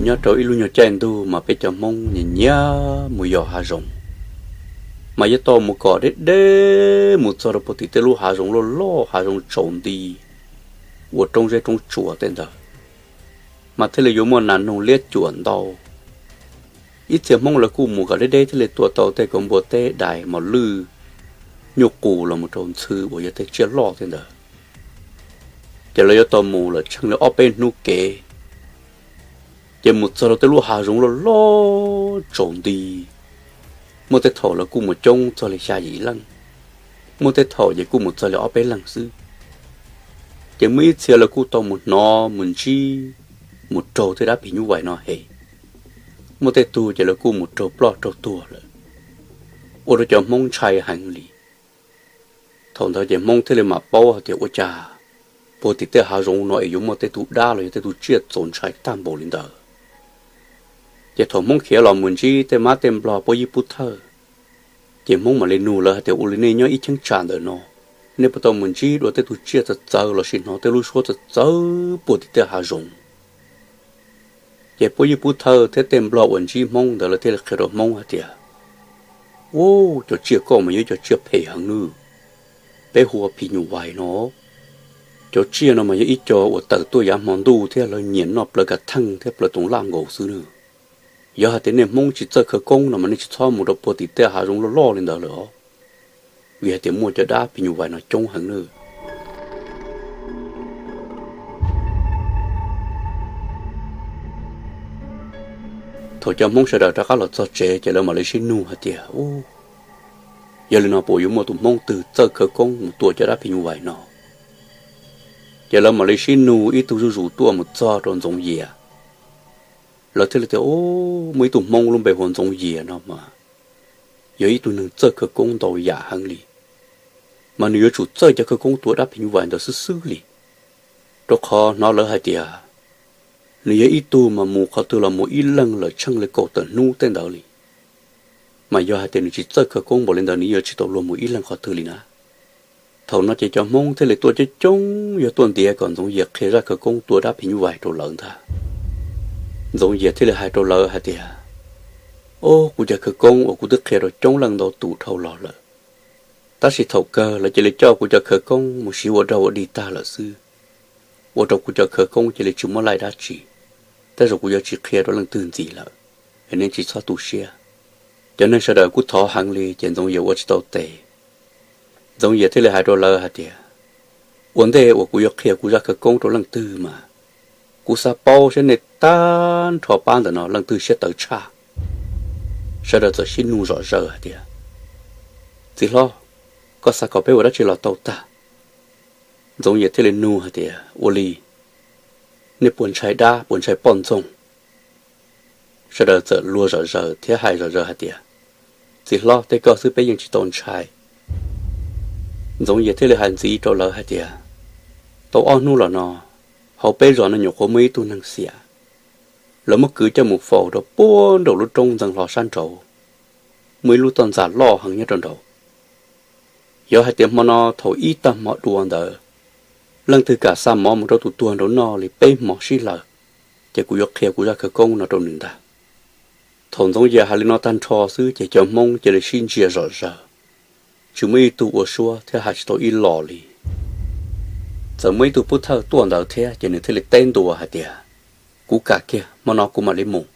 Nyob rau ib lub nyuag caij ntuj mas peb cov Hmoob nyiam nyiam mus yos hav zoov, mas yuav tau mus kom deb deb mus txog rau puag tim tej lub hav zoov loj loj, hav zoov tsaus nti, ua roob zeb roob tsuas tej ntawd, mas thiaj li yuav muaj nas noog liab cuam ntau. Ib txhia Hmoob lawv kuj mus kom deb deb thiaj li tua tau tej kaus npua teb, dais, mos lwj, nyuj qus los mus rau ntxhw uas yog tej tsiaj loj tej ntawd. Ces lawv yuav tau mus lawm tsheej li ob peb hnub kev, ces mus txog rau tej lub hav zoov loj loj tsaus nti. Muaj tej thaum lawv kuj mus coob txog li xya yim leej, muaj tej thaum ces kuj mus txog li ob peb leeg xwb. Ces muaj ib txhia lawv kuj tau mus hnov mus ntsib, mus raug tej dab phim nyuj vais no heev. Muaj tej tug ces lawv kuj mus raug ploj raug tuag lawm, ua rau cov Hmoob ntshai heev li. Thaum ntawd ces Hmoob thiaj li mam paub hais tias ua cas puag tim tej hav zoov no es yuav muaj tej tug dab los yog tej tug tsiaj txaus ntshai tag npaum li ntawd. Ces thaum Hmoob khiav los mus ntsib tej mab tej nplog puab yib pub thawj, ces Hmoob mam li nug lawv hais tias, ua li nej nyob ib cheeb tsam ntawm no, nej puas tau mus ntsib dua tej tug tsiaj txawv txawv lossis hnov tej lub suab txawv txawv puag tim tej hav zoov? Ces puab yib pub thawj thiab tej nplog uas ntsib Hmoob ntawd lawv thiaj li qhia rau Hmoob hais tias, u, cov tsiaj koj mas yog ib cov tsiaj phem heev nawb, peb hu ua phim nyuj vais no. Cov tsiaj no mas yog ib co uas tawm tuaj yav hmo ntuj thiab lawv nyiam noj plawv kav theej thiab plawv toov laj nkaus xwb nawb. Yog hais tias nej Hmoob tsis txawj khawv koob no mas nej tsis txhob mus rau puag tim tej hav zoov loj loj li ntawd lawm os, vim hais tias muaj cov dab phim nyuj vais no coob heev nawb. Thaum cov Hmoob sawv daws rov qab los txog tsev ces lawv mam li sib nug hais tias, u, yog li no puas yuav muaj tus Hmoob twg txawj khawv koob mus tua cov dab phim nyuj vais no? Ces lawv mam li sib nug ib tug zuj zus tuaj mus txog rau Ntxoov Yias. Lawv thiaj li tias, u, muaj ib tug Hmoob lub npe hu ua Ntxoov Yias no mas yog ib tug neeg txawj khawv koob ntau yam heev li, mas nws yuav tsum txawj cov khawv koob tua dab phim nyuj vais ntawd xwb xwb li. Rau qhov hnov lawv hais tias nws yog ib tug mas mus qhov twg los mus ib leeg lawm tsheej li kaum tawm hnub tej ntawd li. Mas yog hais tias nws tsis txawj khawv koob npaum li ntawd nws yuav tsis tau luag mus ib leeg qhov twg li na. Thaum no ces cov Hmoob thiaj li tuaj coob coob yog tuaj ntiav kom Ntxoov Yias qhia zaj khawv koob tua dab phim nyuj vais rau lawv ntag. Ntxoov Yias thiaj li hais rau lawv hais tias, o, kuv cov khawv koob uas kuv twb qhia rau coob leej ntau tus dhau los lawm, tab sis thaum kawg lawv cia li coj kuv cov khawv koob mus siv ua dog ua dig tag lawm xwb, ua rau kuv cov khawv koob cia li tsis muaj laij dab tsi. Tej zaum kuv yuav tsis qhia rau leej twg ntxiv lawm, es nej tsis txhob tu siab. Cov neeg sawv daws kuj thov heev li ces Ntxoov Yias ua tsis tau tes. Ntxoov Yias thiaj li hais rau lawv hais tias, ua ntej uas kuv yuav qhia kuv zaj khawv koob rau leej twg mas kuv xav paub saib nej tag nrho pab ntawm no leej twg siab tawv tshaj. Sawv daws txawm sib nug zom zaws hais tias, txiv hlob, koj xav kom peb ua dab tsi los tau tag? Ntxoov Yias thiaj li nug hais tias, ua li, nej puas ntshai dab puas ntshai poj ntxoog? Sawv daws txawm luag zom zaws thiab hais zom zaws hais tias, txiv hlob, tej koj xwb peb yeej tsis tau ntshai. Ntxoov Yias thiaj li hais ntxiv rau lawv hais tias, tau ob hnub los no, hauv peb zos no nyuam qhuav muaj ib tug neeg xiam, lawv muab kwv coj mus faus rau puag nraum lub roob ntxeev hlo sab nraud, muaj ib lub toj ntxas loj heev nyob rau nraud. Yog hais tias hmo no thaum ib tag hmo dua ntawd, leej twg kam xa mov mus rau tus tuag nraud noj li peb hmo sib law, ces kuv yuav qhia kuv zaj khawv koob no rau nws ntag. Thaum Ntxoov Yias hais li no tag nrho xwb ces cov Hmoob cia li sib ntsia zom zaws, tsis muaj ib tug ua suab thiab hais tsis tau ib los li. Txawm muaj ib tug pub thawj tuaj ntawd thiab ces nws thiaj li teb ntua hais tias, kuv kam kiag, hmo no kuv mam li mus.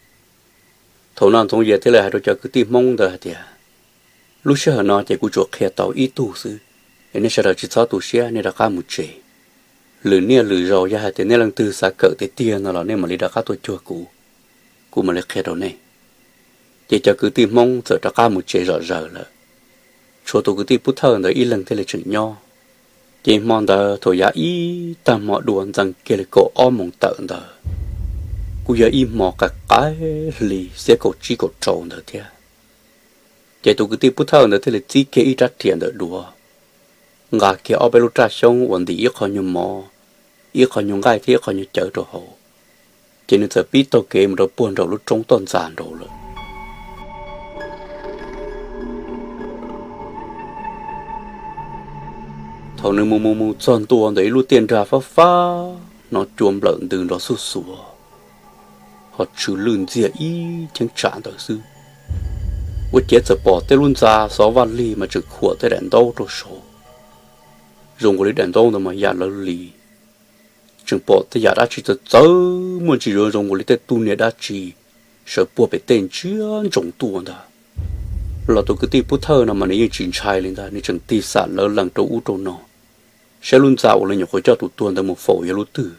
Thaum no Ntxoov Yias thiaj li hais rau cov kwv tij Hmoob ntawd hais tias, lub sij hawm no ces kuv tsuas qhia tau ib tug xwb, es nej sawv daws tsis txhob tu siab, nej rov qab mus tsev. Lwm niaj lwm zaus yog hais tias nej leej twg xav kawm tiag tiag no los nej mam li rov qab tuaj cuag kuv, kuv mam li qhia rau nej. Ces cov kwv tij Hmoob txawm rov qab mus tsev zom zaws lawm. Tshuav tus kwv tij pub thawj ntawd ib leeg thiaj li tseem nyob. Ces hmo ntawd thaum yav ib tag hmo dua ntxeev kiag li kaum ob moos tawm ntawd, kuj yog ib hmo qaij qaij hli xiab kaum tsib kaum rau ntawd thiab. Ces tus kwv tij pub thawj ntawd thiaj li txib kiag ib rab riam ntawm duav, nqa kiag ob peb lub raj xyoob uas ntim ib qho nyuag mov, ib qho nyuag nqaij thiab ib qho nyuag cawv rau hauv. Ces nws txawm pib taug kev mus rau puag nraum lub roob toj ntxas nraud lawm. Thaum nws mus mus mus txog ntua ntawm ib lub tiaj nrag fab fab, hnov cua nplawm ntws nrov xuj xuav. ho tsw lwj ntxiag ib cheeb tsam ntawd xwb. Ua ciav txawm pom tej lub ntxa xov vaj lig mas tseem khuam tej daim ntaub rau saud, zoo nkaus li daim ntaub ntawd mas ya lawv li. Tseem pom tej yam dab tsi txawv txawv muaj ntsis zoo zoo nkaus li tej tug niag dab tsi sawv puag pem tej ntsia ntsoov tuaj ntag. Los tus kwv tij Pub Thawj no mas nws yeej tsis ntshai li ntag, nws tseem tig xam lawv lees rau ub rau no, saib lub ntxa uas lawv nyuam qhuav coj tus tuag ntawd mus faus yog lub twg.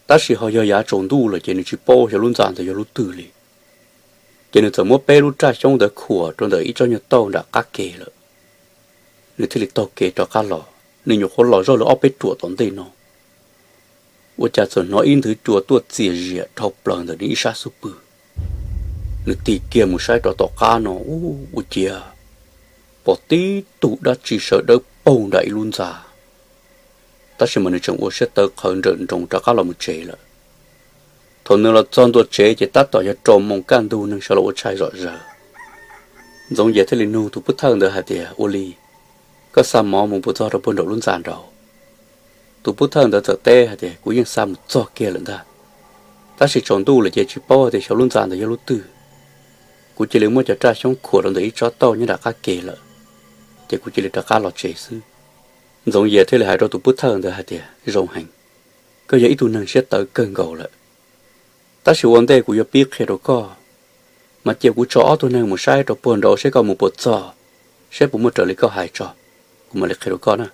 Tab sis ho yog yav tsaus ntuj lawm ces nws tsis paub xyov lub ntxa ntawd yog lub twg li. Ces nws txawm muab peb lub raj xyoob ntawd khuam rau ntawm ib tsob nyuag tauj nram qab ke lawm, nws thiaj li taug kev rov qab los. Nws nyuam qhuav los zoj li ob peb ruam tom ntej no, ua cas txawm hnov ib nthwv cua tuaj txias zias dhau plaws ntawm nws ib sab xub pwg. Nws tig kiag mus saib rau tom qab no, ua ciav pom tib tug dab tsi sawv dawb paug nram ib lub ntxa. Tab sis mas nws tseem ua siab tawv qhawv nrawm nroos rov qab los mus tsev lawm. Thaum nws los txog ntua tsev ces tab tom yog rau moos kaj ntug, neeg sawv los ua tshais zom zaws. Ntxoov Yias thiaj li nug tus Pub Thawj ntawd hais tias, Ua li, koj xa mov mus puas txog rau puag nraum lub ntxa nraud? Tus Pub Thawj ntawd txawm teb hais tias, Kuv yeej xa mus txog kiag lawm ntag, tab sis tsaus ntuj lawm ces tsis paub hais tias xyov lub ntxa ntawd yog lub twg. Kuv cia li muab cov raj xyoob khuam rau ntawm ib tsob tauj nyob nram qab ke lawm, ces kuv cia li rov qab los tsev xwb. Ntxoov Yias thiaj li hais rau tus Pub Thawj ntawd hais tias, Zoo heev, koj yog ib tug neeg siab tawv kawg nkaus lawm. Tab sis ua ntej kuv yuav pib qhia rau koj, mas cia kuv tso ob tug neeg mus saib rau puag nraud seb koj mus puas txog, saib puas muaj raws li koj hais tso, kuv mam li qhia rau koj na.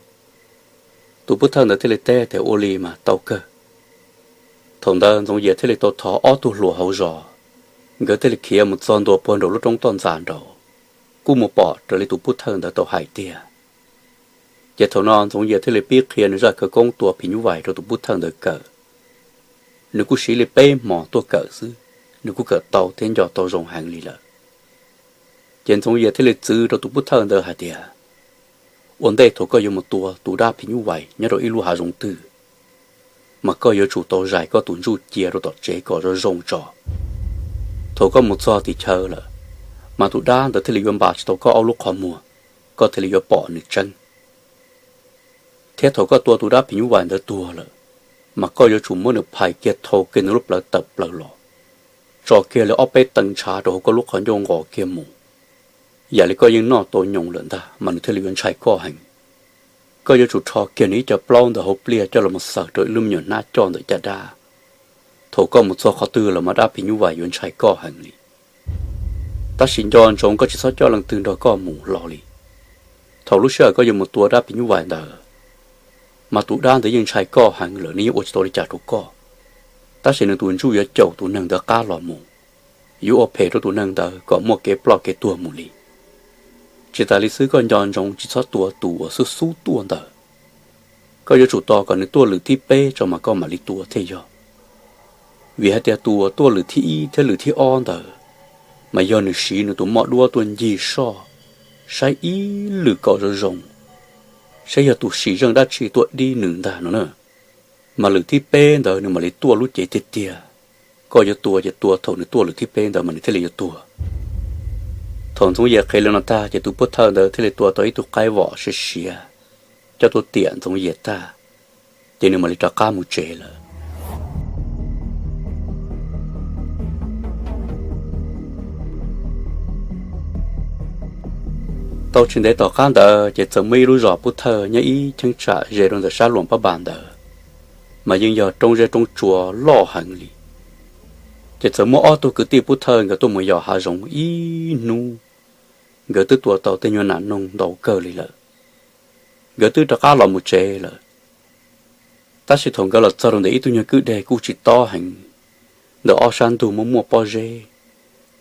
Tus Pub Thawj ntawd thiaj li teb tias, Ua li mas tau kawg. Thaum ntawd Ntxoov Yias thiaj li tau thov ob tug hluas hauv zos, nkawd thiaj li khiav mus txog ntua puag nraum lub roob toj ntxas nraud, kuj mus pom raws li tus Pub Thawj ntawd tau hais tiag. Ces thaum no Ntxoov Yias thiaj li pib qhia nws zaj khawv koob tua phim nyuj vais rau tus Pub Thawj ntawd kawm. Nws kuj siv li peb hmos tuaj kawm xwb, nws kuj kawm tau thiab nco tau zoo heev li lawm. Ces Ntxoov Yias thiaj li txwv rau tus Pub Thawj ntawd hais tias, Ua ntej thaum koj yuav mus tua tus dab phim nyuj vais nyob rau ib lub hav zoov twg, mas koj yuav tsum tau zais koj tus ntsuj cia rau tom tsev kom zoo zoo tso. Thaum koj mus txog tim chaw lawm, mas tus dab ntawd thiaj li yuav npam tsis tau koj ob lub qhov muag, koj thiaj li yuav pom nws tseeb. Thiab thaum koj tua tus dab phim nyuj vais ntawd tuag lawm, mas koj yuav tsum muab nws phais kiag thau kiag nws lub plawv tawm plaws los, tso kiag li ob peb tee ntshav rau hauv koj lub qhov ncauj nqos kiag mus. Yam li koj yeej noj tau nyoos lawm ntag mas nws thiaj li yuav ntshai koj heev. Koj yuav tsum rho kiag nws ib co plaub ntawm hauv pliaj coj los mus xaws rau ib lub me nyuam hnab coj ntawm caj dab. Thaum koj mus txog qhov twg los mas dab phim nyuj vais yuav ntshai koj heev li. Tab sis nco ntsoov koj tsis txhob coj leej twg nrog koj mus hlo li. Thaum lub sij hawm koj yuav mus tua dab phim nyuj vais ntawd, mas tus dab ntawd yeej ntshai koj heev lawm, nws yeej ua tsis tau li cas rau koj. Tab sis nws tus ntsuj yuav caum tus neeg ntawd qab los mus, yuav ua phem rau tus neeg ntawd kom muaj kev ploj kev tuag mus li. Tsis tas li xwb, koj nco ntsoov tsis txhob tua tus uas xub xub tuaj ntawd. Koj yuav tsum tos kom nws tuaj lwm thib peb tso mas koj mam li tua thiaj yog. Vim hais tias tus uas tuaj lwm thib ib thiab lwm thib ob ntawd, mas yog nws siv nws tus moj duab tuaj ncig soj, saib ib lwm kom zoo zoo, saib yog tus sim zeej dab tsi tuaj dib nws ntag no na. Mas lwm thib peb ntawd nws mam li tuaj lub cev tiag tiag. Koj yuav tua ces tua thaum nws tuaj lwm thib peb ntawd mas nws thiaj li yuav tuag. Thaum Ntxoov Yias qhia li no tag ces tus Pub Thawj ntawd thiaj li tua tau ib tug qaib vom siav siav coj tuaj tiam Ntxoov Yias tag, ces nws mam li rov qab mus tsev lawm. Tau tsis ntev tom qab ntawd ces txawm muaj ib lub zos Pub Thawj nyob ib cheeb tsam ze rau ntawm sab Luam Pab Npas ntawd, mas yeej yog roob zeb roob tsua loj heev li. Ces txawm muaj ob tug kwv tij Pub Thawj nkawd tuaj mus yos hav zoov ib hnub, nkawd twb tua tau tej nyuag nas noog ntau kawg li lawm. Nkawd twb rov qab los mus tsev lawm, tab sis thaum nkawd los txog rau ntawm ib tug nyuag kwj deg kuj tsis tob heev, ntawm ob sab ntug muaj muaj pob zeb,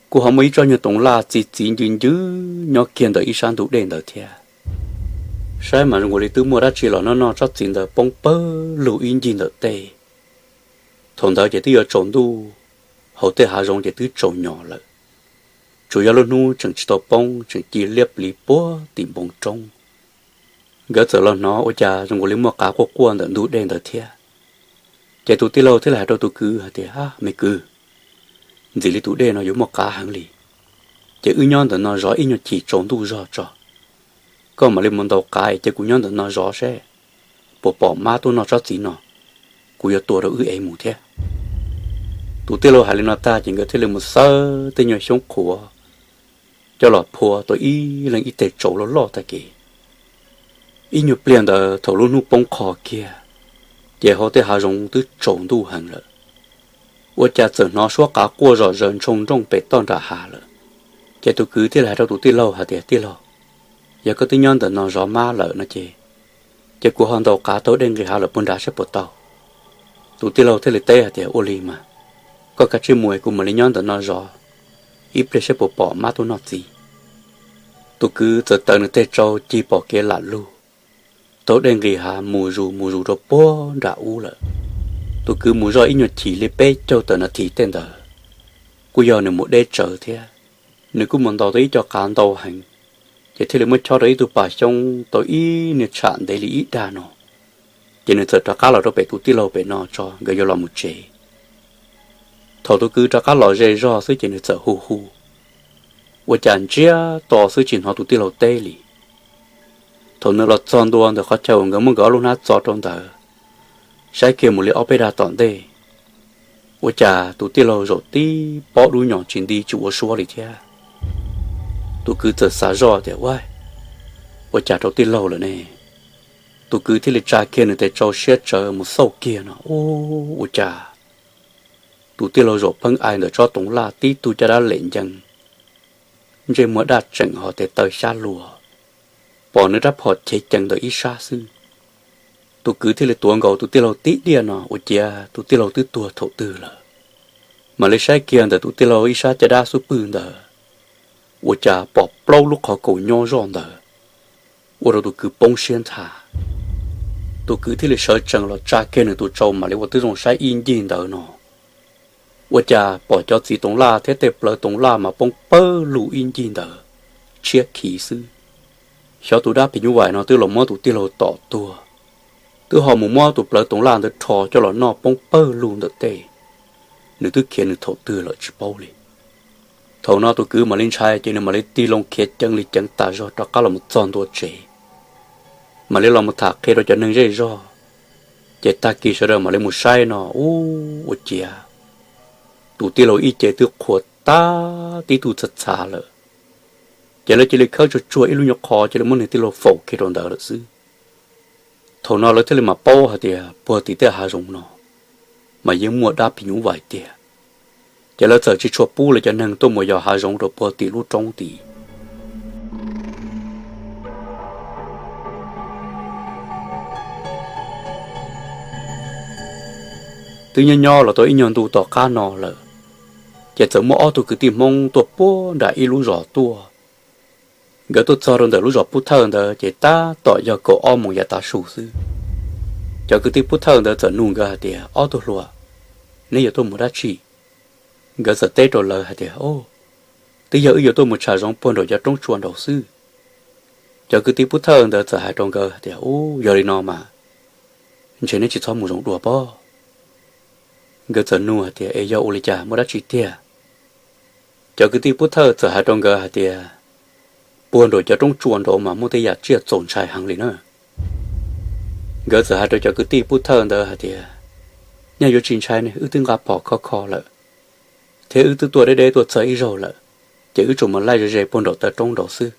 kuj ho muaj ib tsob nyuag toov laj txi txiv ncw ncw nyob kiag ntawm ib sab ntug dej ntawd thiab. Saib mas zoo nkaus li twb muaj dab tsi los noj noj tsob txiv ntawd poob pawg lug ib ncig ntawm tej. Thaum ntawd ces twb yuav tsaus ntuj, hauv tej hav zoov ces twb tsaus nyos lawm. Tsuas yog lub hnub tseem tsis tau poob tseem ci liab pliv puag tim npoo roob. Nkawd txawm los hnov ua cas zoo nkaus li muaj qav quaj quaj ntawm ntug dej ntawd thiab. Ces tus tij laug thiaj li hais rau tus kwv hais tias, Me kwv, ntxim li tus dej no yuav muaj qav heev li, ces wb nyob ntawm no zov ib nyuag chim tsaus ntuj zog tso. Koj mam li mus ntaus qav es cia kuv nyob ntawm no zov seb puas pom mab tuaj noj tsob txiv no, kuv yuav tua rau wb ev mus thiab. Tus tij laug hais li no tag ces nkawd thiaj li mus xawb tej nyuag xyoob qhuav coj los phua tau ib leeg ib teg tsau loj loj tag kev. Ib nyuag pliag ntawd thaum lub hnub poob qho kiag, ces hauv tej hav zoov twb tsaus ntuj heev lawm. Ua cas txawm hnov suab qav quaj zom zaws ntshoo nrooj pem toj nram hav lawm. Ces tus kwv thiaj li hais rau tus tij laug hais tias, Tij laug, yog koj twb nyob ntawm no zov mab lawm no ces, ces kuv ho ntaus qav taug dej nqis hav lawm puag nrad saib puas tau. Tus tij laug thiaj li teb hais tias, Ua li mas, koj kav tsij mus es kuv mam li nyob ntawm no zov ib pliag saib puas pom mab tuaj noj txiv. Tus kwv txawm taws nws tej tsau cig pom kev lam lug, taug dej nqis hav mus zus mus zus rau puag nram ub lawm. Tus kwv mus zoj ib nyuag chim li peb caug tawm nas this tej ntawd, kuj yog nws mus deb tsawv thiab. Nws kuj mus ntaus tau ib co qav ntau heev, ces thiaj li muab chob rau ib tug pas xyoob tau ib niag tsham ntev li ib dag no. Ces nws txawm rov qab los rau pem tus tij laug pem no tso nkawd yuav los mus tsev. Thaum tus kwv rov qab los ze zog xwb ces nws txawm hu hu, ua cas ntsiag to xwb tsis hnov tus tij laug teb li. Thaum nws los txog ntua ntawm qhov chaw uas nkawd muab nkawd ob lub hnab txo rau ntawd, saib kiag mus li ob peb dag tom ntej, ua cas tus tij laug zaum tib pob dub nyos tsis nti tsis ua suab li thiab. Tus kwv txawm xav zoj tias, Ua, ua cas rau tij laug lawm ne? Tus kwv thiaj li tsa kiag nws tes tsau siab tsawv mus xauj kiag no, ua cas tus tij laug zaum pheej ai ntawm tsob toov laj tib tug caj dab lem ncees, ntsej muag daj tseem ho tes taw xyab luag, pom nws rab phom chev cees ntawm ib sab xwb. Tus kwv thiaj li tuav nkaus tus tij laug tib diaj no ua ciav tus tij laug twb tuag thaum twg lawm. Mam li saib kiag ntawm tus tij laug ib sab caj dab xub pwg ntawd, ua cas pom plaub lub qhov kaus nyob zoj ntawd, ua rau tus kwv poob siab nthav. Tus kwv thiaj li sawv tsees los tsa kiag nws tus tsau mam li ua tib zoo saib ib ncig ntawd no, ua cas pom cov txiv toov laj thiab tej plawv toov laj mas poob pawg lug ib ncig ntawd, tshiab khiv xwb. Xyov tus dab phim nyuj vais no twb los muab tus tij laug tom tuag, twb ho mus muab tus plawv toov laj ntawd rho coj los noj poob pawg lug ntawm tej. Nws twb khiav nws thaum twg lawm tsis paub li. Thaum no tus kwv mam li ntshai ces nws mam li tig loo khiav ceev li ceev tas zog rov qab los mus txog ntua tsev, mam li los mus tham qhia rau cov neeg zej zog. Ces tag kis sawv daws mam li mus saib no, ua ciav tus tij laug ib ce twb qhuav tag tib tug txhav txhav lawm. Ces lawv cia li khawb tsuag tsuag ib lub nyuag qhov cia li muab nws tij laug faus kiag rau ntawd lawm xwb. Thaum no lawv thiaj li mam paub hais tias puag tim tej hav zoov no mas yeej muaj dab phim nyuj vais tiag. Ces lawv txawm tsis tshua pub lawv cov neeg tuaj mus yos hav zoov rau puag tim lub roob tid. Twb nyob nyob los tau ib nyuag ntu tom qab no lawm, ces txawm muaj ob tug kwv tij Hmoob tuaj puag nram ib lub zos tuaj. Nkawd tuaj txog rau ntawm lub zos Pub Thawj ntawd ces tab tom yog kaum ob moos yav tav su xwb. Cov kwv tij Pub Thawj ntawd txawm nug nkawd hais tias, Ob tug hluas, neb yuav tuaj mus dab tsi? Nkawd txawm teb rau lawv hais tias, Twb yog wb yuav tuaj mus tsham zoov puag nraum cov roob tsua nraud xwb. Cov kwv tij Pub Thawj ntawd txawm hais rau nkawd hais tias, Ub, yog li no mas ntshe neb tsis txhob mus zoov dua pob. Nkawd txawm nug hais tias, Es yog ua li cas, muaj dab tsi tiag? Cov kwv tij Pub Thawj txawm hais rau nkawd hais tias, Puag nraum cov roob tsua nraud mas muaj tej yam tsiaj txaus ntshai heev li na. Nkawd txawm hais rau cov kwv tij Pub Thawj ntawd hais tias, Nyaj yuav tsis ntshai ne, wb twb nqa phom khov kho lawm, thiab wb twb tuaj deb deb tuaj txog ib zaug lawm, ces wb tsuas mus laij ze ze puag nraum taw roob nraud xwb.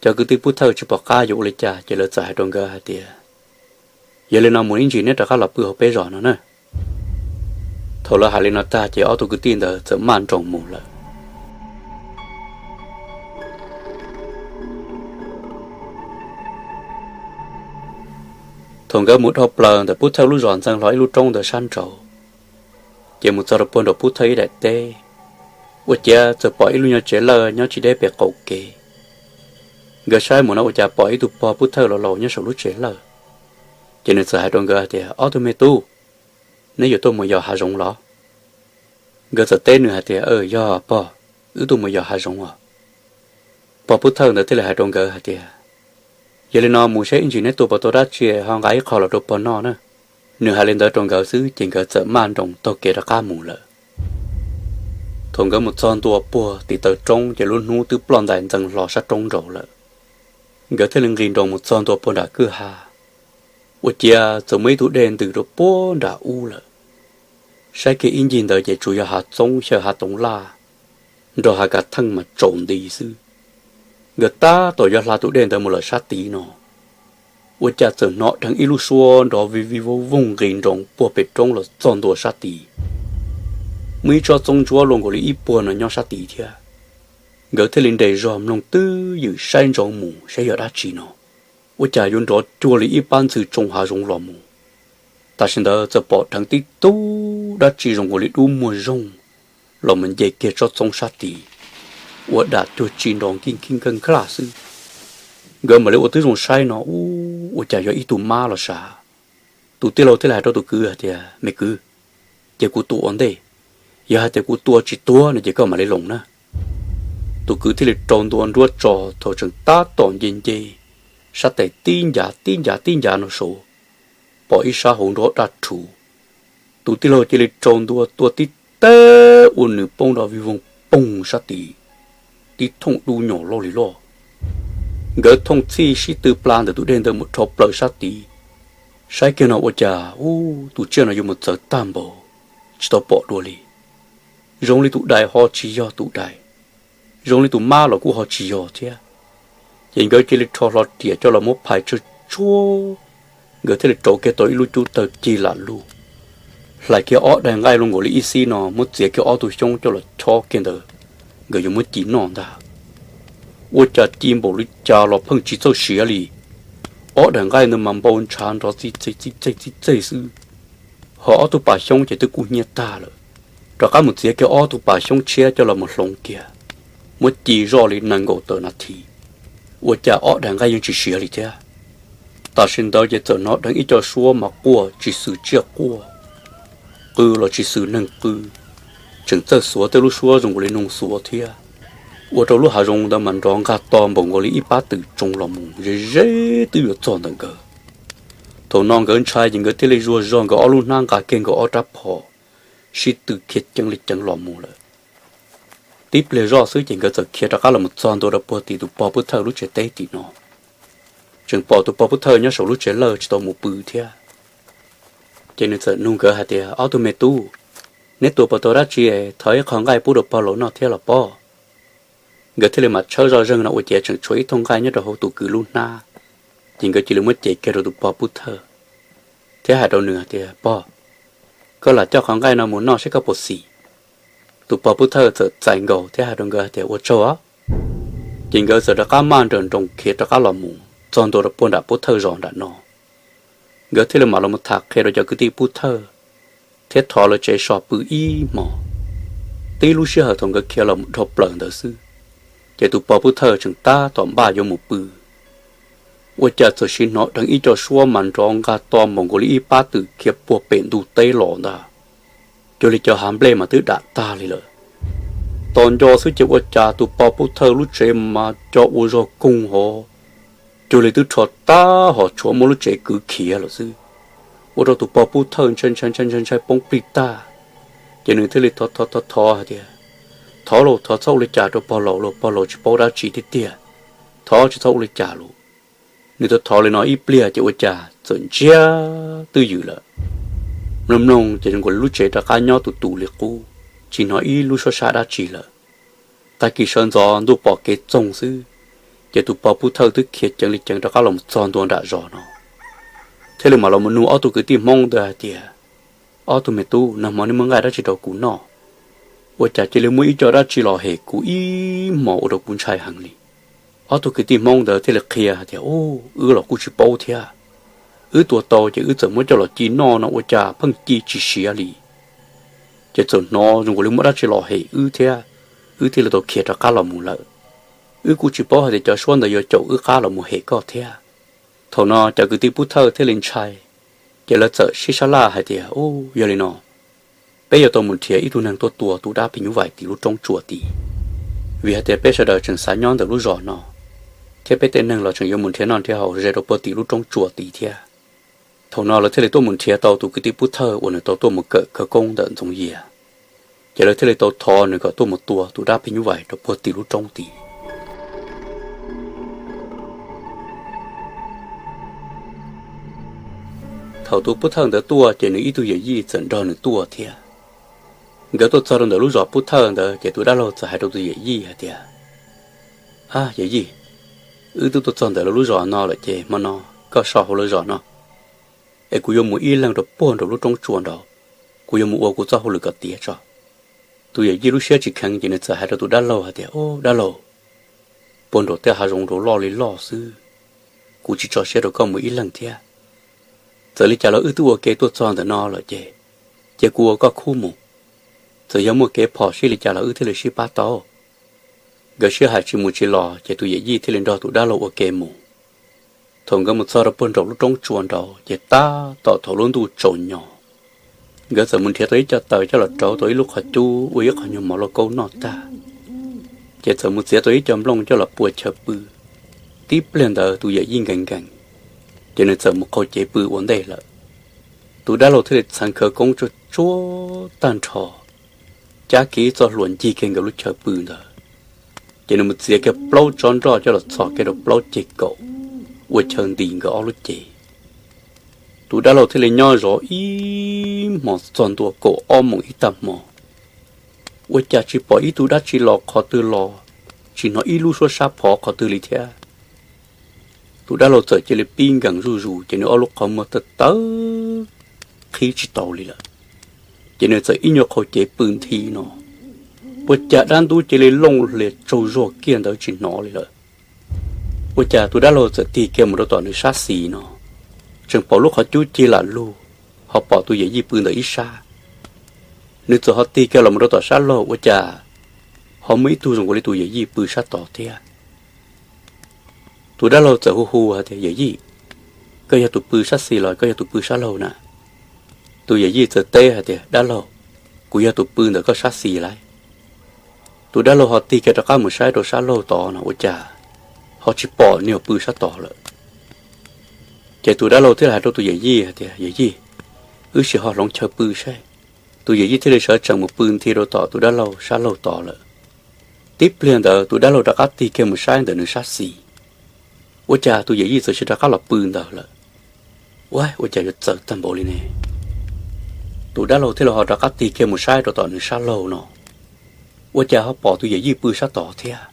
Cov kwv tij Pub Thawj tsis pom qab yuav ua li cas ces lawv txawm hais rau nkawd hais tias, Yog li no mus ib ntsis neb rov qab los pw hauv peb zos no na. Thaum lawv hais li no tag ces ob tug kwv tij ntawd txawm maj nroos mus lawm. Thaum nkawd mus dhau plaws ntawm Pub Thawj lub zos ntxeev hlo ib lub roob ntawd sab nraud, ces mus txog rau puag nraum Pub Thawj ib daim teb, ua ciav txawm pom ib lub nyuag tsev lawj nyob tsis deb pem qaum kev. Nkawd saib mus no ua cas pom ib tug pog Pub Thawj laus laus nyob saum lub tsev lawj. Ces nws txawm hais rau nkawd hais tias, Ob tug me tub, neb yuav tuaj mus yos hav zoov los? Nkawd txawm teb nws hais tias, Yog pog, wb tuaj mus yos hav zoov os. Pog Pub Thawj ntawd thiaj li hais rau nkawd hais tias, Yog li no mus saib ib ntsis neb tua puas tau dab tsi ho nqa ib qho los rau pog noj na. Nws hais li ntawd rau nkawd xwb ces nkawd txawm maj nroos taug kev rov qab mus lawm. Thaum nkawd mus txog ntua puag tim taw roob ces lub hnub twb ploj ntais ntxeev hlo sab roob nraud lawm. Nkawd thiaj li nqis nroos mus txog ntua puag nram kwj ha, ua ciav txawm muaj ib tug dej ntws rau puag nram ub lawm. Saib kiag ib ncig ntawd ces tsuas yog hav txoob xyaw hav toov laj nrog hav kav theej mas tsaus nti xwb. Nkawd tab tom yuav hla tus dej ntawd mus lawm sab tid no, ua cas txawm hnov dheev ib lub suab nrov vij vij voog voog nqis nroos puag pem roob los txog ntua sab tid. Muaj ib tsob txoob ntsuab luaj nkaus li ib puag no nyob sab tid thiab. Nkawd thiaj li nres zog mloog twj ywm saib ntsoov mus saib yog dab tsi no, ua cas yuav nrov cuag li ib pab ntxhw tsoo hav zoov los mus. Tam sim ntawd txawm pom dheev tib tug dab tsi zoo nkaus li dub muag zoog los mus nce kiag tsob txoob sab tid, ua dam cuag tsi nrov nkij nkij nkaj nkaj xwb. Nkawd mam li ua tib zoo saib no, ua cas yog ib tug mab los sav. Tus tij laug thiaj li hais rau tus kwv hais tias, Me kwv, cia kuv tua ua ntej, yog hais tias kuv tua tsis tuag no ces koj mam li loos na. Tus kwv thiaj li rau ntua nruab tso, thaum tseem tab tom nce nce sab tes tib ncav tib ncav tib ncav no saud, pom ib sab hauv nruab daj rhuv. Tus tij laug cia li rau ntua tua tib teg ua nws poob nrov vij voog poog sab tid, tib thooj dub nyos loj li loj. Nkawd thooj txhij sib tw pla ntawm tus dej ntawd mus rho plaws sab tid. Saib kiag no ua cas ub, tus tsiaj no yuav mus txawv tag npaum, tsis tau pom dua li. Zoo li tus dais ho tsis yog tus dais, zoo li tus mab los kuj ho tsis yog thiab. Ces nkawd cia li rho hlo riam coj los muab phais tsawg tsuag, nkawd thiaj li rauv kiag tau ib lub cub tawg cig lam lug, hlais kiag ob daim nqaij luaj nkaus li ib xib no muab txiav kiag ob tug xyoob coj los chob kiag ntawd, nkawd yuav muab ci noj ntag. Ua cas ci npaum li cas los pheej tsis txawj siav li. Ob daim nqaij ntawd mas npau ntshav nrov txij txej txij txej xwb, ho ob tug pas xyoob ces twb kub hnyiab tag lawm. Rov qab mus txiav kiag ob tug pas xyoob tshiab coj los mus hloov kiag, muab ci zoj li nees nkaum tawm nas this, ua cas ob daim nqaij yeej tsis siav li thiab. Tam sim ntawd ces txawm hnov dheev ib co suab mas quaj tsis xwm tsiaj quaj, qw los tsis xwm neeg qw, tseem txawj xuav tej lub suab zoo nkaus li noog xuav thiab. Ua rau lub hav zoov ntawd mas nrov nqag to npaum nkaus li ib pab twm tsoo los mus ze ze twb yuav txog ntawm nkawd. Thaum no nkawd ntshai ces nkawd thiaj li zuag zog nkawd ob lub hnab nqa kiag nkawd ob rab phom, sib tw khiav ceev li ceev los mus lawm. Tib pliag zoj xwb ces nkawd txawm khiav rov qab los mus txog ntua rau puag tim tus pog pub thawj lub tsev teb tim no. Tseem pom tus pog pub thawj nyob saum lub tsev lawj tsis tau mus pw thiab. Ces nws txawm nug nkawd hais tias, Ob tug me tub, neb tua puas tau dab tsi, thov ib qho nqaij pub rau pog laus noj thiab los pob? Nkawd thiaj li mam tshawb zoj zeeg no ua ciav tseem tshuav ib thooj nqaij nyob rau hauv tus kwv lub hnab, ces nkawd cia li muab cev kiag rau tus pog pub thawj thiab hais rau nws hais tias, Pog, koj lam coj qhov nqaij no mus noj saib koj puas xis. Tus pog pub thawj txawm txais nkaus thiab hais rau nkawd hais tias, Ua tsaug. Ces nkawd txawm rov qab maj nrawm nroos khiav rov qab los mus txog ntua rau puag nram pub thawj zos nram no. Nkawd thiaj li mam los mus tham qhia rau cov kwv tij pub thawj thiab thov lawv tsev so pw ib hmos. Tib lub sij hawm thaum nkawd khiav los mus dhau plaws ntawd xwb, ces tus pog pub thawj tseem tab tom npaj yuav mus pw, ua cas txawm sim hnov dheev ib co suab mas nrov nqag to npaum nkaus li ib pab twm khiav puag pem ntug teb los ntag. Cuag li cov hav nplej mas twb dam tag li lawm. Tos nco xwb ces ua cas tus pog pub thawj lub tsev mas co ua zog koog hov, cuag li twb rho tag hos tshuav muab lub tsev kwv khiav lawm xwb. Ua rau tus pog pub thawj ntshai ntshai ntshai ntshai ntshai poob plig tag. Ces nws thiaj li thov thov thov hais tias, Thov lauj, thov txhob ua li cas rau pog laus lauj, pog laus tsis paub dab tsi tiag tiag, thov tsis txhob ua li cas lauj. Nws thov thov li no ib pliag ces ua cas txawm ntsiag twj ywm lawm. Mloog mloog ces zoo nkaus li lub tsev rov qab nyob tus tus li qub, tsis hnov ib lub suab sab dab tsi lawm. Tag kis sawv ntxov ntuj pom kev txoog xwb, ces tus pog pub thawj twb khiav ceev li ceev rov qab los txog ntua nram zos no, thiaj li mam los mus nug ob tug kwv tij Hmoob ntawd hais tias, Ob tug me tub, nag hmo neb muab nqaij dab tsi rau kuv noj? Ua cas cia li muaj ib co dab tsi los hem kuv ib hmos ua rau kuv ntshai heev li. Ob tug kwv tij Hmoob ntawd thiaj li qhia hais tias, Ub, wb los kuj tsis paub thiab. Wb tua tau ces wb txawm muab coj los ci noj no ua cas pheej ci tsis siav li. Ces txawm hnov zoo nkaus li muaj dab tsi los hem wb thiab, wb thiaj li tau khiav rov qab los mus lawm. Wb kuj tsis paub hais tias cov suab ntawd yuav caum wb qab los mus hem koj thiab. Thaum no cov kwv tij pub thawj thiaj li ntshai, ces lawv txawm sib sab laj hais tias, Ub, yog li no, peb yuav tau mus nrhiav ib tug neeg tuaj tua tus dab phim nyuj vais tim lub roob tsua tid, vim hais tias peb sawv daws tseem xav nyob ntawm lub zos no, thiab peb tej neeg los tseem yuav mus nrhiav noj nrhiav haus ze rau puag tim lub roob tsua tid thiab. Thaum no lawv thiaj li tuaj mus nrhiav tau tus kwv tij pub thawj uas nws tau tuaj mus kawm khawv koob ntawm Ntxoov Yias, ces lawv thiaj li tau thov nws kom tuaj mus tua tus dab phim nyuj vais rau puag tim lub roob tid. Thaum tus pub thawj ntawd tuaj ces nws ib tug yawm yij txawm nrog nws tuaj thiab. Nkawd tuaj txog rau ntawm lub zos Pub Thawj ntawd ces tus dab laug txawm hais rau tus yawm yij hais tias, A yawm yij, wb twb tuaj txog ntawm lawv lub zos no lawm ces hmo no koj so hauv lawv zos no, es kuv yuav mus ib leeg rau puag nraum lub roob tsua nraud, kuv yuav mus ua kuv txoj hauj lwm kom tiav tso. Tus yawm yij lub siab tsis kheev ces nws txawm hais rau tus dab laug hais tias, Au dab laug, puag nraum tej hav zoov nraud loj li loj xwb, kuv tsis tso siab rau koj mus ib leeg thiab. Txawm li cas los wb twb ua ke tuaj txog ntawm no lawm ces cia kuv ua koj khub mus. Txawm yog muaj kev phom sij li cas los wb thiaj li sib pab tau. Nkawd sib hais tsis mus tsis los ces tus yawm yij thiaj li nrog tus dab laug ua ke mus. Thaum nkawd mus txog rau puag nraum lub roob tsua nraud ces tab tom thaum lub ntuj tsaus nyo, nkawd txawm mus nrhiav tau ib co taws coj los rauv tau ib lub qhov cub ua ib qho nyuag mov lauj kaub noj tag, ces txawm mus txiav tau ib co nplooj coj los pua chaw pw. Tib pliag ntawd tus yawm yij nkees nkees, ces nws txawm mus qaug cev pw ua ntej lawm. Tus dab laug thiaj li txheev khawv koob tsuag tsuag tag nrho, cab kiag ib txoj hlua ncig kiag nkawd lub chaw pw ntawd, ces nws mus txiav kiag plaub tsob nroj coj los txhos kiag rau plaub ceg kaum ua chaw ntis nkawd ob lub cev. Tus dab laug thiaj li nyob zov ib hmos txog ntua kaum ob moos ib tag hmo, ua cas tsis pom ib tug dab tsi los qhov twg los, tsis hnov ib lub suab sab phov qhov twg li thiab. Tus dab laug txawm cia li pib nkees zuj zus ces nws ob lub qhov muag tawv tawv, qhib tsis tau li lawm. Ces nws txawm ib nyuag qaug cev pw nthi no, ua cas dab ntub cia li looj hlias tsaug zog kiag ntawd tsis hnov li lawm. Ua cas tus dab laug txawm tig kiag mus rau tom nws sab xis no, tseem pom lub qhov cub cig lam lug, ho pom tus yawm yij pw ntawm ib sab. Nws txawm ho tig kiag los mus rau tom sab laug ua cas ho muaj ib tug zoo nkaus li tus yawm yij pw sab tod thiab. Tus dab laug txawm hu hu hais tias, Yawm yij, koj yog tus pw sab xis los koj yog tus pw sab laug na? Tus yawm yij txawm teb hais tias, Dab laug, kuv yog tus pw ntawm koj sab xis lauj. Tus dab laug ho tig kiag rov qab mus saib rau sab laug tod no ua cas ho tsis pom nws pw sab tod lawm. Ces tus dab laug thiaj li hais rau tus yawm yij hais tias, Yawm yij, wb sim ho hloov chaw pw saib. Tus yawm yij thiaj li sawv tsees mus pw nthi rau tom tus dab laug sab laug tod lawm. Tib pliag ntawd tus dab laug rov qab tig kiag mus saib ntawm nws sab xis, ua cas tus yawm yij txawm sim rov qab los pw ntawd lawm. Ua, ua cas yuav txawv tag npaum li ne? Tus dab laug thiaj li ho rov qab tig kiag mus saib rau tom nws sab laug no, ua cas ho pom tus yawm yij pw sab tod thiab.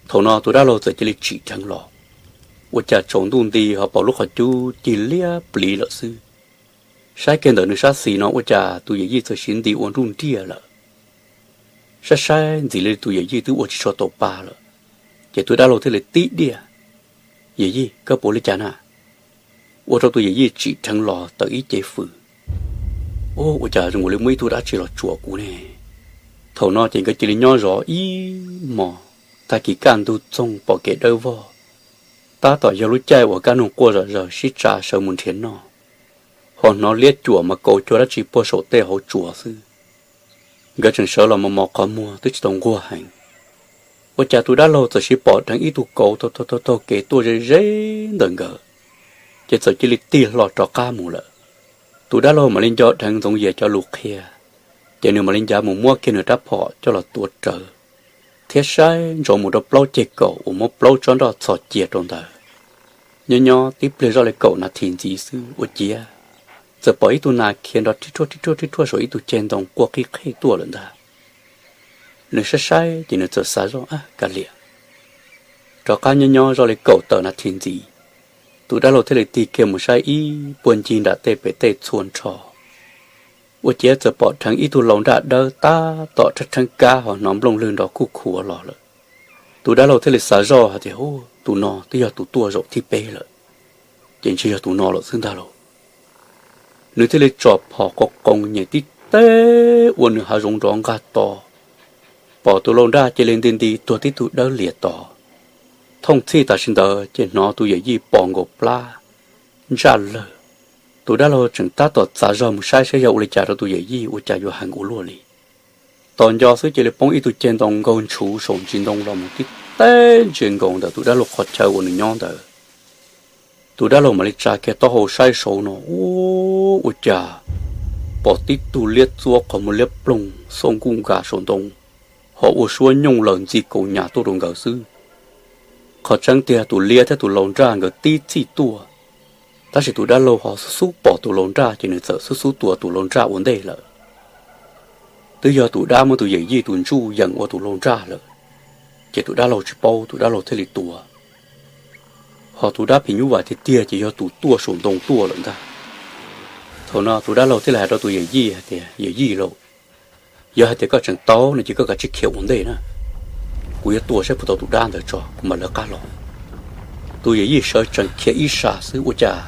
Thaum no tus dab laug txawm cia li tsim dheev los, ua cas tsaus ntuj nti ho pom lub qhov cub cig liab pliv lawm xwb. Saib kiag ntawm nws sab xis no ua cas tus yawm yij txawm siv nti ua nruj nriaj lawm. Saib saib ntxim li tus yawm yij twb ua tsis tshua tau pa lawm. Ces tus dab laug thiaj li tib diaj, Yawm yij, koj puas li cas na? Ua rau tus yawm yij tsim dheev los tawm ib cev fws. Ua cas zoo li muaj ib tug dab tsi los tsuam kuv ne? Thaum no ces nkawd cia li nyob zov ib hmos, tag kis kaj ntug txoog pom kev dawb vog, tab tom yog lub caij uas kaj noog quaj zom zaws sib tsa sawv mus nrhiav noj, ho hnov liab cuam mas kaus cuag dab tsi puag saum tej hauv tsuas xwb. Nkawd tseem sawv los mos mos qhov muag twb tsis tau nquag heev, ua cas tus dab laug txawm sim pom dheev ib tug kauv taug taug kev tuaj ze ze ntawm nkawd, ces txawm cia li tig hlo rov qab mus lawm. Tus dab laug mam li nco dheev Ntxoov Yias cov lus qhia, ces nws mam li ncav mus muab kiag nws rab phom coj los tuav rawv, thiab saib ntsoov mus rau plaub ceg kaum uas muab plaub tsob nroj txhos cia rau ntawd. Nyob nyob tib pliag zoj li kaum nas this ntxiv xwb ua ciav, txawm pom ib tug nas khiav nrov rhib rhuaj rhib rhuaj rhib rhuaj saum ib tug ceg ntoo quaj qij qhej tuaj lawm ntag. Nws saib saib ces nws txawm xav zoj, Ab, kav liam. Rov qab nyob nyob zoj li kaum tawm nas this ntxiv, tus dab laug thiaj li tig kiag mus saib ib puag ncig nram tej pem tej txhua nrho, ua ciav txawm pom dheev ib tug laus nraj dawb tab tom rheeb rheeb kab ho hnov nplooj lwg nrov kuj khuav los lawm. Tus dab laug thiaj li xav zoj hais tias, Ub, tus no twb yog tus tuaj zaum thib peb lawm, ces ntshe yog tus no lawm xwb ntag lauj. Nws thiaj li tsom phom qos qoos nyem tib teb ua nws hav zoov nrov nqag to, pom tus laus nraj cia li nti nti tuag tib tug dawb lias tod. Thooj txhij tam sim ntawd ces hnov tus yawm yij pos nkaus plab ntsaj lawg. Tus dab laug tseem tab tom txav zog mus saib saib yog ua li cas rau tus yawm yij ua cas yuav heev ua luaj li. Tos nco xwb cia li poob ib tug ceg ntoo nkaug ntshuv saum ntsis ntoo los mus tib teb ntsia nkaus ntawm tus dab laug qhov chaw uas nws nyob ntawd. Tus dab laug mam li tsa kiag taub hau saib saud no, ub, ua cas pom tib tug liab txuab qhov muag liab ploog xauj nkuj nkas saum ntoo, ho ua suab nyooj lawm ntxi kaus nyas tuaj rau nkawd xwb. Qhov tseeb tiag tus liab thiab tus laus nraj nkawd tib txhij tuaj, tab sis tus dab laug ho xub xub pom tus laus nraj ces nws txawm xub xub tua tus laus nraj ua ntej lawm. Twb yog tus dab muab tus yawm yij tus ntsuj yeem ua tus lau nraj lawm, ces tus dab laug tsis paub, tus dab laug thiaj li tua. Ho tus dab phim nyuj vais tiag tiag ces yog tus tuaj saum ntoo tuaj lawm ntag. Thaum no tus dab laug thiaj li hais rau tus yawm yij hais tias, Yawm yij lauj, yog hais tias koj tseem tau no ces koj kav tsij khiav ua ntej na, kuv yuav tua saib puas tau tus dab ntawd tso kuv mam lawv qab los. Tus yawm yij sawv tsees khiav ib sab xwb ua cas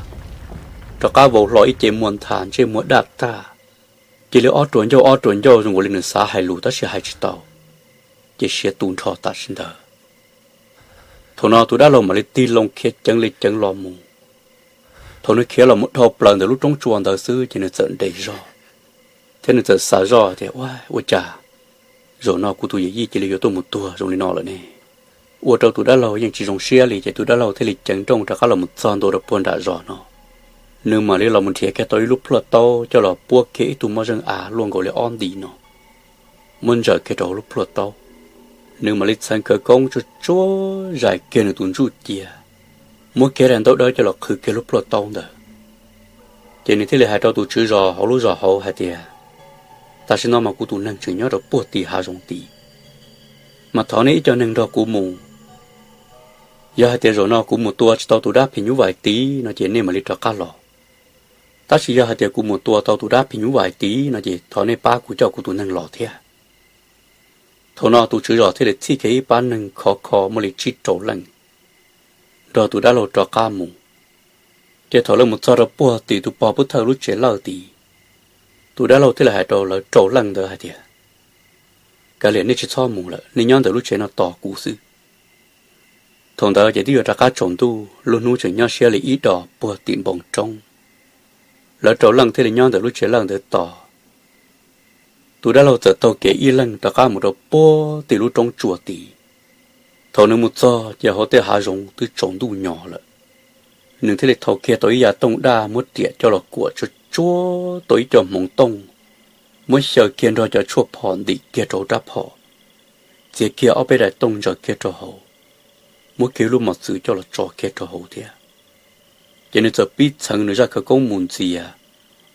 rov qab vau hlo ib ce muag ntha ntsej muag daj tag, cia li ob ruam ncauj ob ruam ncauj zoo nkaus li nws xav hais lus tab sis hais tsis tau, ces siav tu nrho tam sim ntawd. Thaum no tus dab laug mam li tig loo khiav ceev li ceev los mus. Thaum nws khiav los mus dhau plaws ntawm lub roob tsua ntawd xwb ces nws txawm nres zog, thiab nws txawm xav zoj tias, Ua, ua cas zaum no kuv tus yawm yij cia li yuav tuaj mus tuag zoo li no lawm ne? Ua rau tus dab laug yeej tsis zoo siab li, ces tus dab laug thiaj li ceev nrooj rov qab los mus txog ntua rau puag nram zos no. Nws mam li los mus nrhiav kiag tau ib lub plhuaj taub coj los puab kiag ib tug moj zeej av luaj nkaus li ob nti no, muab ntsaws kiag rau hauv lub plhuaj taub. Nws mam li txheev khawv koob tsuag tsuag zais kiag nws tus ntsuj cia, muab kiag daim ntaub dawb coj los qhwv kiag lub plhuaj taub ntawd. Ces nws thiaj li hais rau tus tswv zos hauv lub zos hauv hais tias, Tam sim no mas kuv tus neeg tseem nyob rau puag tim hav zoov tid, mas thov nej ib co neeg nrog kuv mus. Yog hais tias zaum no kuv mus tua tsis tau tus dab phim nyuj vais tid no ces nej mam li rov qab los. Tab sis yog hais tias kuv mus tua tau tus dab phim nyuj vais tid no ces thov nej pab kuv coj kuv tus neeg los thiab. Thaum no tus tswv zos thiaj li txhij kiag ib pab neeg khov kho muaj li tsib rau leej nrog tus dab laug rov qab mus. Ces thaum lawv mus txog rau puag tim tus pog pub thawj lub tsev lawj tid, tus dab laug thiaj li hais rau lawv rau leej ntawd hais tias, Kav liam, nej tsis txhob mus lawm, nej nyob ntawm lub tsev no tos kuv xwb. Thaum ntawd ces twb yuav rov qab tsaus ntuj, lub hnub tseem nyob siab li ib dos puag tim npoo roob. Lawv rau leej thiaj li nyob ntawm lub tsev lawj ntawd tos. Tus dab laug txawm taug kev ib leeg rov qab mus rau puag tim lub roob tsua tid. Thaum nws mus txog ces hauv tej hav zoov twb tsaus ntuj nyo lawm. Nws thiaj li thau kiag tau ib yav tooj daj muab riam coj los kuam tsuag tsuag tau ib co hmoov tooj, muab xyaw kiag nrog cov tshuaj phom ntim kiag rau hauv rab phom, txiav kiag ob peb daim tooj ntsaws kiag rau hauv, muab kiag lub mos txwv coj los tso kiag rau hauv thiab. Ces nws txawm pib txheev nws zaj khawv koob mus ntxias,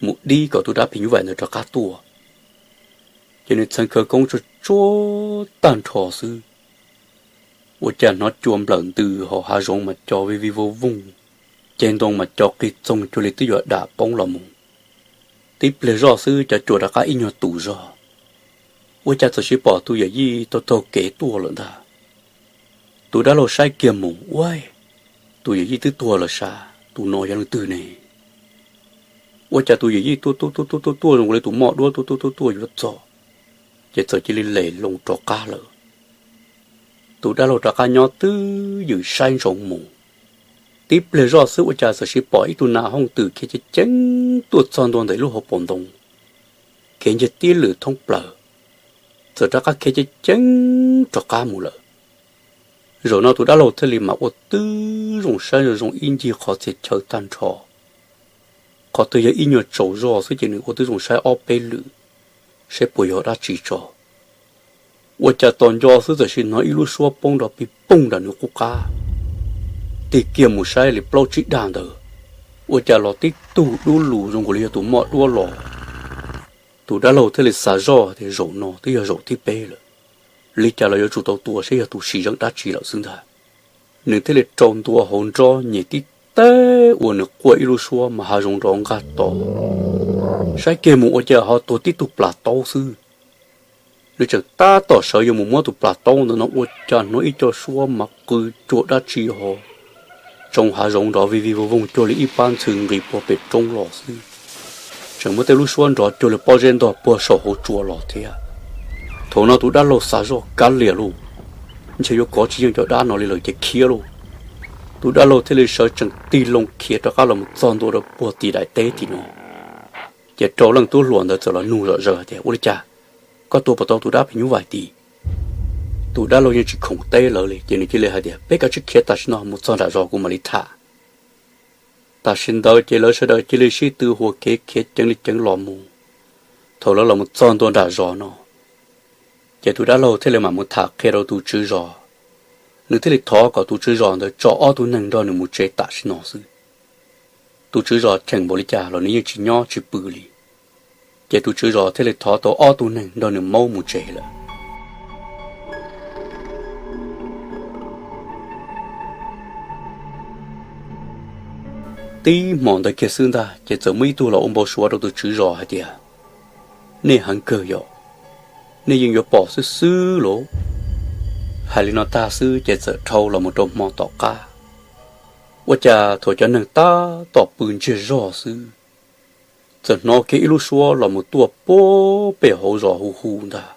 mus dib kom tus dab phim nyuj vais ntawd rov qab tuaj. Ces nws txheev khawv koob tsuag tsuag tag nrho xwb, ua cas hnov cua nplawm ntws hauv hav zoov mas co vij vij vooj vooj, ceg ntoo mas co qig txoog cuag li twb yuav dam poob los mus. Tib pliag zoj xwb cov cua rov qab ib nyuag tus zog, ua cas txawm sis pom tus yawm yij taug taug kev tuaj lawm ntag. Tus dab laug saib kiag mus, ua, tus yawm yij twb tuag lawm sav, tus no yog leej twg ne? Ua cas tus yawm yij tuaj tuaj tuaj tuaj tuaj tuaj zoo li tus moj duab tuaj tuaj tuaj tuaj yuav txog, ces txawm cia li lem loo rov qab lawm. Tus dab laug rov qab nyob twj ywm saib ntsoov mus. Tib pliag zoj xwb ua cas txawm sis pom ib tug nas hooj twm khiav ceev ceev tuaj txog ntua ntawm ib lub hauv paus ntoo, khiav nce tib lwm thoob plaws, txawm rov qab khiav ceev ceev rov qab mus lawm. Zaum no tus dab laug thiaj li mam ua tib zoo saib zoo zoo ib ncig qhov txhia chaw tag nrho. Qhov twg yog ib nyuag tsaus zog xwb ces nws ua tib zoo saib ob peb lwm, saib puas yog dab tsi tso. Ua cas tos nco xwb txawm sis hnov ib lub suab poob nrov pig pooj nram nws qub qab. Tig kiag mus saib li plaub tsib dag ntawd, ua cas los tib tug dub lug zoo nkaus li yog tus moj duab los. Tus dab laug thiaj li xav zoj tias zaum no twb yog zaum thib peb lawm, li cas los yuav tsum tau tua saib yog tus sim zeem dab tsi lawm xwb ntag. Nws thiaj li rau ntua hauv nrob nyem tib teg ua nws quaj ib lub suab mas hav zoov nrov nqaj to. Saib kiag mus ua cas ho tuag tib tug plas taub xwb. Nws tseem tab tom sawv yuav mus muab tus plas taub ntawd no ua cas hnov ib co suab mas qw cuag dab tsi ho tsoo hav zoov nrov vij vij voog voog cuag li ib pab ntxhw nqis puag pem roob los xwb. Tseem muaj tej lub suab nrov cuag li pob zeb ntog puag saum hauv tsua los thiab. Thaum no tus dab laug xav zoj kav liam lauj, ntshe yuav kov tsis yeej cov dab no li lawm ces khiav lauj. Tus dab laug thiaj li sawv tsees tig loo khiav rov qab los mus txog ntua rau puag tim daim teb tim no. Ces rau leej tub hluas ntawd txawm los nug zom zaws hais tias, Ua li cas koj tua puas tau tus dab phim nyuj vais tid? Tus dab laug yeej tsis khoom teb lawv li ces nws cia li hais tias, Peb kav tsij khiav tam sim no mus txog nram zos kuv mam li tham. Tam sim ntawd ces lawv sawv daws cia li sib tw hua kev khiav ceev li ceev los mus. Thaum lawv los mus txog ntua nram zos no, ces tus dab laug thiaj li mam mus tham qhia rau tus tswv zos. Nws thiaj li thov kom tus tswv zos ntawd tso ob tug neeg nrog nws mus tsev tam sim no xwb. Tus tswv zos cheem npaum li cas los nws yeej tsis nyob tsis pw li. Ces tus tswv zos thiaj li thov tau ob tug neeg nrog nws maub mus tsev lawm. Tib hmo ntawd kiag xwb ntag ces txawm muaj ib tug los ua npau suav rau tus tswv zos hais tias, nej heev kawg yom, nej yeej yuav pom xwb xwb lauj. Hais li no tag xwb ces txawm dhau los mus rau hmo tom qab, ua cas thaum cov neeg tab tom pw ntsiag zog xwb, txawm hnov kiag ib lub suab los mus tuaj puag pem hauv zos hu hu ntag.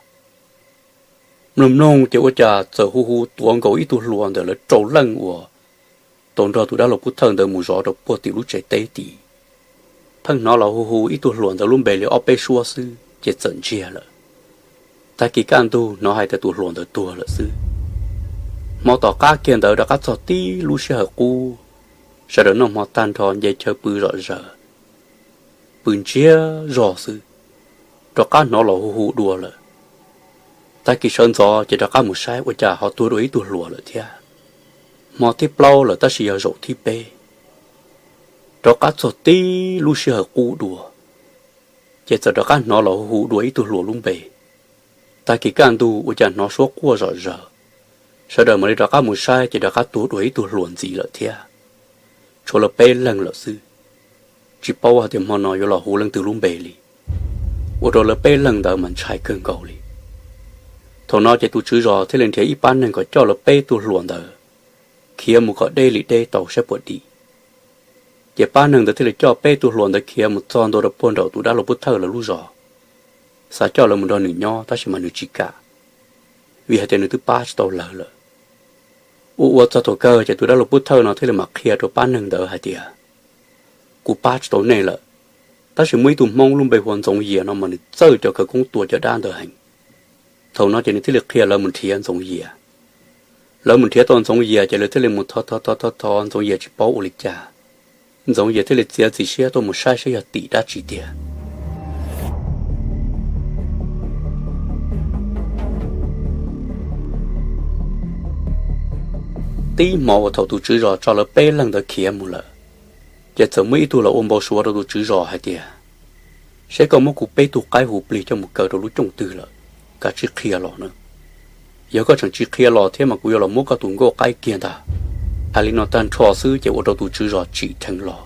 Mloog mloog ces ua cas txawm hu hu tuav nkaus ib tug hluas ntawm lawv rau leej uas tau nrog tus dab laug Pub Thawj ntawd mus zov rau puag tim lub tsev teb tid. Pheej hnov los hu hu ib tug hluas ntawd lub npe li ob peb suab xwb ces txawm ntsiag lawm. Tag kis kaj ntug hnov hais tias tus hluas ntawd tuag lawm xwb. Hmo tom qab kiag ntawd rov qab txog tib lub sij hawm qub, sawv daws noj hmo tag nrho nce chaw pw zom zaws, pw ntsiag zog xwb, rov qab hnov los hu hu dua lawm. Tag kis sawv ntxov ces rov qab mus saib ua cas ho tuag dua ib tug hluas lawm thiab. Hmo thib plaub lawm tab sis yog zaum thib peb, rov qab txog tib lub sij hawm qub dua, ces txawm rov qab hnov los hu hu dua ib tug hluas lub npe. Tag kis kaj ntug ua cas hnov suab quaj zom zaws, sawv daws mam li rov qab mus saib ces rov qab tuag dua ib tug hluas ntxiv lawm thiab. Tshuav lawv peb leeg lawm xwb, tsis paub hais tias hmo no yuav los hu leej twg lub npe li. Ua rau lawv peb leeg ntawd mas ntshai kawg nkaus li. Thaum no ces tus tswv zos thiaj li nrhiav ib pab neeg kom coj lawv peb tug hluas ntawd khiav mus kom deb li deb tau saib puas dim. Ces pab neeg ntawd thiaj li coj peb tug hluas ntawd khiav mus txog ntua rau puag nraum tus dab laug Pub Thawj lawv lub zos, xav coj lawv mus nrog nws nyob tab sis mas nws tsis kam, vim hais tias nws twb pab tsis tau lawv lawm. Ua ua txog thaum kawg ces tus dab laug Pub Thawj no thiaj li mam qhia rau pab neeg ntawd hais tias, kuv pab tsis tau nej lawm, tab sis muaj ib tug Hmoob lub npe hu ua Ntxoov Yias no mas nws txawj cov khawv koob tua cov dab ntawd heev. Thaum no ces nws thiaj li qhia lawv mus nrhiav Ntxoov Yias. Lawv mus nrhiav tau Ntxoov Yias ces lawv thiaj li mus thov thov thov thov thov Ntxoov Yias tsis paub ua li cas. Ntxoov Yias thiaj li txiav txim siab tuaj mus saib saib yog tim dab tsi tiag. Tib hmo uas thaum tus tswv zos tso lawv peb leeg ntawd khiav mus lawm, ces txawm muaj ib tug los ua npau suav rau tus tswv zos hais tias, seb koj muab kuv peb tug qaib hu plig coj mus kaw rau lub cooj twg lawm, kav tsij qhia los na. Yog koj tseem tsis qhia los thiab mas kuv yuav los muab koj tus nkauj qaib kiag ntag. Hais li no tag nrho xwb ces ua rau tus tswv zos tsim dheev los,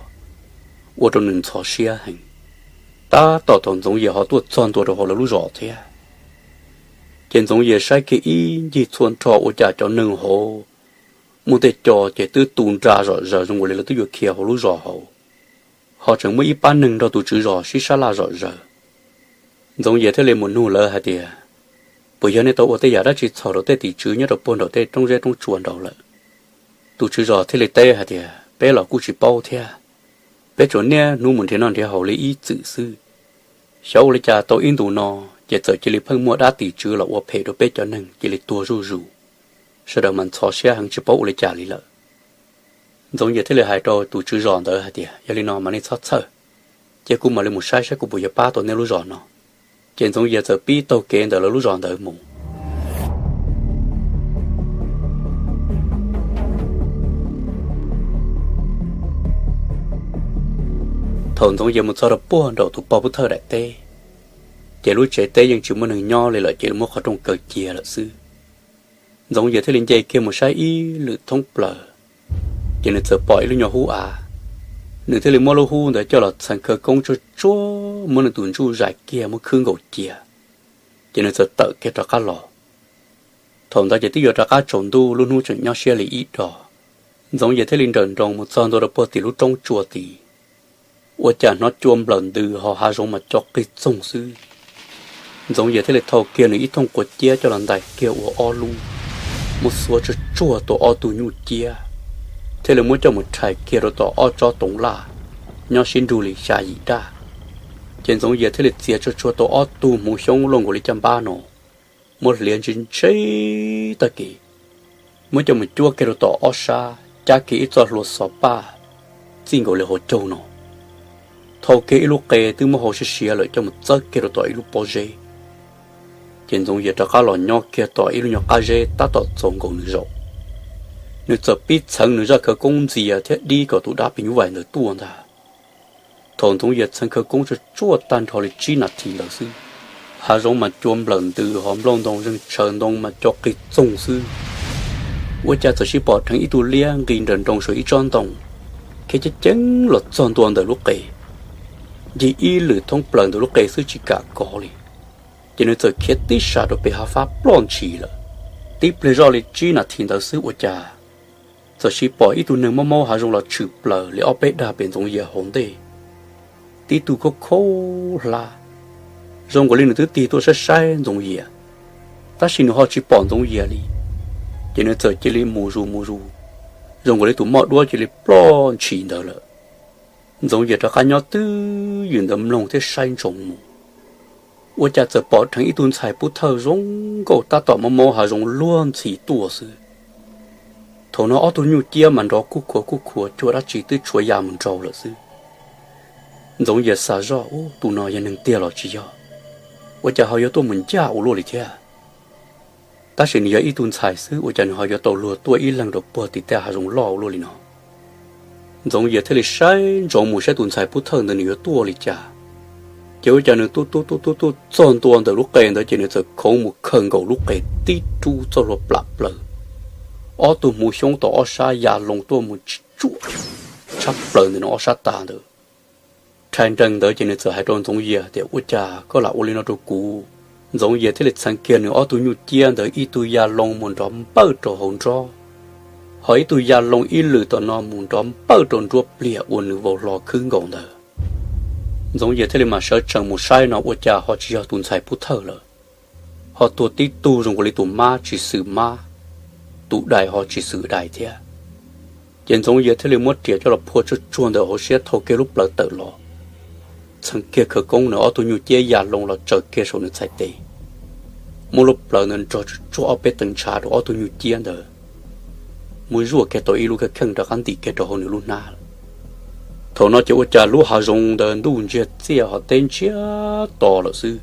ua rau nws ntxhov siab heev. Tab tom thaum Ntxoov Yias ho tuaj txog ntua rau hauv lawv lub zos thiab, ces Ntxoov Yias saib kiag ib ncig txhua nrho ua cas cov neeg hauv muaj tej co ces twb tu nra zom zaws zoo li lawv twb yuav khiav hauv lub zos hauv, ho tseem muaj ib pab neeg nrog tus tswv zos sib sab laj zom zaws. Ntxoov Yias thiaj li mus nug lawv hais tias, puas yog nej tau ua tej yam dab tsi txhaum rau tej tim tswv nyob rau puag nraum tej roob zeb roob tsua nraud lawm? Tus tswv zos thiaj li teb hais tias, peb los kuj tsis paub thiab, peb tsuas niaj hnub mus nrhiav noj nrhiav haus li ib txwm xwb. Xyov ua li cas tau ib ntus no ces txawm cia li pheej muaj dab tim tswv los ua phem rau peb cov neeg cia li tuag zuj zus, sawv daws mas ntxhov siab heev tsis paub ua li cas li lawm. Ntxoov Yias thiaj li hais rau tus tswv zos ntawd hais tias, yog li no mas nej txhob txhawj, cia kuv mam li mus saib saib kuv puas yuav pab tau nej lub zos no. Ces Ntxoov Yias txawm pib taug kev ntawm lawv lub zos ntawd mus. Thaum Ntxoov Yias mus txog rau puag nraum tus pog Pub Thawj daim teb, ces lub tsev teb yeej tsis muaj neeg nyob li lawm, ces muab qhov rooj kaw cia lawm xwb. Ntxoov Yias thiaj li nce kiag mus saib ib lwm thoob plaws, ces nws txawm pom ib lub nyuag hub av. Nws thiaj li muab lub hub ntawd coj los txheev khawv koob tsuag tsuag, muab nws tus ntsuj zais kiag muab khwb nkaus cia, ces nws txawm tawm kiag rov qab los. Thaum ntawd ces twb yuav rov qab tsaus ntuj, lub hnub tseem nyob siab li ib do. Ntxoov Yias thiaj li nrawm nroos mus txog ntua rau puag tim lub roob tsua tid, ua cas hnov cua nplawm ntws ho hav zoov mas co qig txoog xwb. Ntxoov Yias thiaj li thau kiag nws ib thooj quav ciab coj los ntais kiag ua ob lub, muab xuav tsuag tsuag tau ob tug nyuj ciab, thiaj li muab coj mus rhais kiag rau tom ob tsob toov laj nyob sib nrug li xya yim daj. Ces Ntxoov Yias thiaj li txiav tsuag tsuag tau ob tug hmoov xyoob luaj nkaus li caj npab no, muab hliav ntse ntse tag kis, muab coj mus cuab kiag rau tom ob sab, cab kiag ib txoj hlua xov paj txij nkaus li hauv caug no, thau kiag ib lub qe twb muab hau siav siav lawm coj mus txawb kiag rau tom ib lub pob zeb. Ces Ntxoov Yias rov qab los nyob kiag tom ib lub nyuag qab zeb tab tom txaus nkaus nws zaum. Nws txawm pib txheev nws zaj khawv koob ntxias thiab dib kom tus dab phim nyuj vais ntawd tuaj ntag. Thaum Ntxoov Yias txheev khawv koob tsuaj tsuaj tag nrho li tsib nas this ntawd xwb, hav zoov mas cua nplawm ntws, hos nplooj ntoo zeeg tshaws, ntoo mas co qig txoog xwb. Ua cas txawm sib pom dheev ib tug liab nqis nrawm nroos saum ib tsob ntoo, khiav ceev ceev los txog ntua ntawm lub qe, ncig ib lwm thoob plaws ntawm lub qe xwb tsis kam kov li. Ces nws txawm khiav tib sas rau pem hav fab ploj ntshis lawm. Tib pliag zoj li tsib nas this ntawd xwb ua cas txawm sib pom ib tug neeg mob mob hav zoov los tshwm plaws li ob peb dag pem Ntxoov Yias hauv ntej. Tib tug khaub khaub hlab, zoo nkaus li nws twb tig tuaj saib saib Ntxoov Yias, tab sis nws ho tsis pom Ntxoov Yias li. Ces nws txawm cia li mus zus mus zus, zoo nkaus li tus moj duab cia li ploj ntshis ntawd lawm. Ntxoov Yias rov qab nyob twj ywm ntawd mloog thiab saib ntsoov mus, ua cas txawm pom dheev ib tug ntxhais pub thawj zoo nkauj tab tom mob mob hav zoov luag ntxhi tuaj xwb. Thaum no ob tug nyuj ciab mas nrov kuj khuav kuj khuav cuag dab tsi twb tshuav ya mus nraud lawm xwb. Ntxoov Yias xav zoj, Ub, tus no yog neeg tiag los tsis yog? Ua cas ho yuav tuaj mus ncaj ua luaj li thiab? Tab sis nws yog ib tug ntxhais xwb, ua cas nws ho yuav tau luag tuaj ib leeg rau puag tim tej hav zoov loj ua luaj li no? Ntxoov Yias thiaj li saib ntsoov mus saib tus ntxhais pub thawj ntawd nws yuav tuaj ua li cas. Ces ua cas nws tuaj tuaj tuaj tuaj tuaj txog ntua ntawm lub qe ntawd ces nws txawm khoov mus khawm nkaus lub qe tib rub txoj hlua plam plaws. Ob tug hmuv xyoob tau ob sab ya loo tuaj mus tsis tsuam tshab plaws ntawm nws ob sab tag ntawd. Rhais nrees ntawd ces nws txawm hais rau Ntxoov Yias tias, Ua cas koj lam ua li no rau kuv? Ntxoov Yias thiaj li txheev kiag nws ob tug nyuj ciab ntawd, ib tug ya loo mus nrov npawj rau hauv nrob, ho ib tug ya loo ib lwm tom no mus nrov npawj rau nruab pliag uas nws vau hlo khwb nkaus ntawd. Ntxoov Yias thiaj li mam sawv tsees mus saib no ua cas ho tsis yog tus ntxhais pub thawj lawm, ho tuag tib tug zoo nkaus li tus mab tsis xwm mab, tus dais ho tsis xwm dais thiab. Ces Ntxoov Yias thiaj li muab riam coj los phua tsuag tsuag ntawm hauv siab thau kiag lub plawv tawm los, txheev kiag khawv koob nws ob tug nyuj ciab ya loo los tsaws kiag saum nws txhais tes, muab lub plawv ntawd nrog tsuag tsuag ob peb teev ntshav rau ob tug nyuj ciab ntawd, muab zuaj kiag tau ib lub kheej rov qab ntim kiag rau hauv nws lub hnab lawm. Thaum no ces ua cas lub hav zoov ntawd ntuj ntsiag txiaj ho teb ntsiag to lawm xwb.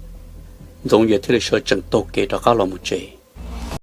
Ntxoov Yias thiaj li sawv tsees taug kev rov qab los mus tsev.